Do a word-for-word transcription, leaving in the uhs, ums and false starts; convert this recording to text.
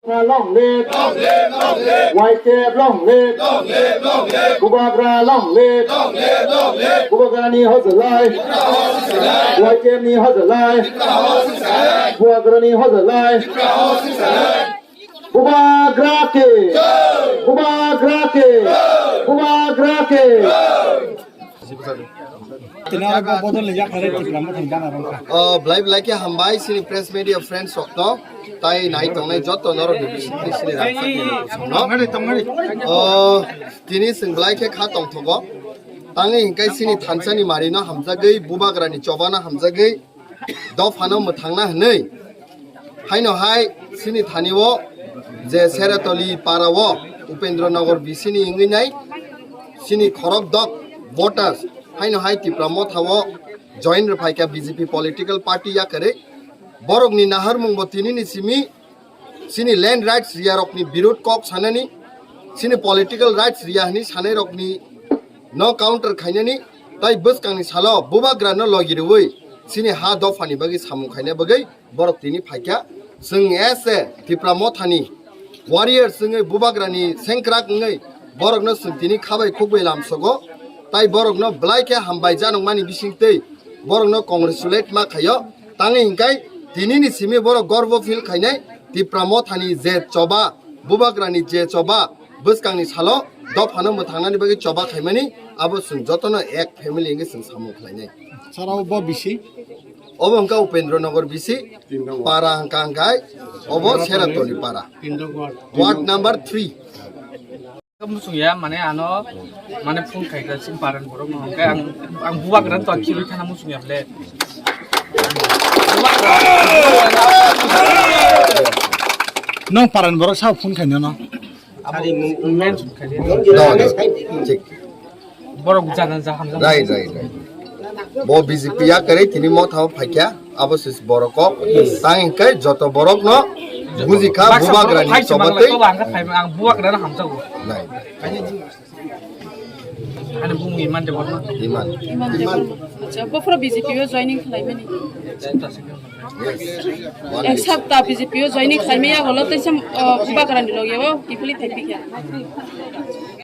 Long live! Y K F long live! Bubagra long live! Bubagrani hojolai! Y K F ni hojolai! Bubagrani hojolai! Bubagra ke! Bubagra ke! Bubagra ke! Tini oro bo bodol ni yakhare Tipra Motha ni banner wngkha. O, belai belai khe hambai chini press media friends rokno, tai nai tongnai joto norok ni bisingtwi chini rangchak ni no. O, tini chwng belai khe kha tongthogo. Tangwi hinkhe chini thansa ni mari no hamjagwi, Bubagra ni choba no hamjagwi, dophano mwthangna hwnwi. Haino hai chini thani o je Seratoli para o Upendra Nagar B C ni wngwi nai chini khorok dok voters haino hai Tipra Motha o join rwphaikha B J P political party yakarwi. Borokni naharmung bo tinini simi chini land rights riyarokni birud kok sanani, chini political rights riya hwnwi sanairokni no counter khainani, tai bwskangni salo Bubagrano logi rwui chini ha dophani bagwi samung khaina bagwi borok tini phaikha. Chwng as a Tipra Mothani warrior chwngwi Bubagrani sengkrak wngwi borokno chwng tini khabai khukbai lamsogo, tai borokno belai khe hambai janokmani bisingtwi borokno congratulate ma khaio. Tangwi hinkhe tinini simi borok gorbo feel khainai Tipra Mothani je choba, Bubagrani je choba, bwskangni salo dophano mwthangnani bagwi choba khaimani, abo chwng jotono ek family wngwi chwng samung khlainai. Sara o bo bisi? Obo wngkha Upendra Nagar bisi, para hwnkha hwnkhe obo Seratoli para. Ward number three. Muchungya, mane ano, mane phone khaika sing paran borok no, hwnkhe ang, ang Bubagra to khirwi thana muchungya ble. Nong paran borok sa phone khaina no? Abo men phone khaina. No, no. Thik. Borok jana ja hamjak. Right, right, right. Bo B J P yakarwi tini Motha o phaikha, abo se borok kok. Tang hinkhe joto borok no bujikha Bubagrani choba tei. Ang Bubagra no hamjago. Right. Ani bung Iman Debbarma. Iman. Iman Debbarma. Acha, bo phuru B J P o joining khlaimani. Yes. Ek sapta B J P o joining khlaimaya bolo tei sam, uh, Bubagrani loge o kiphilwi thaipikha.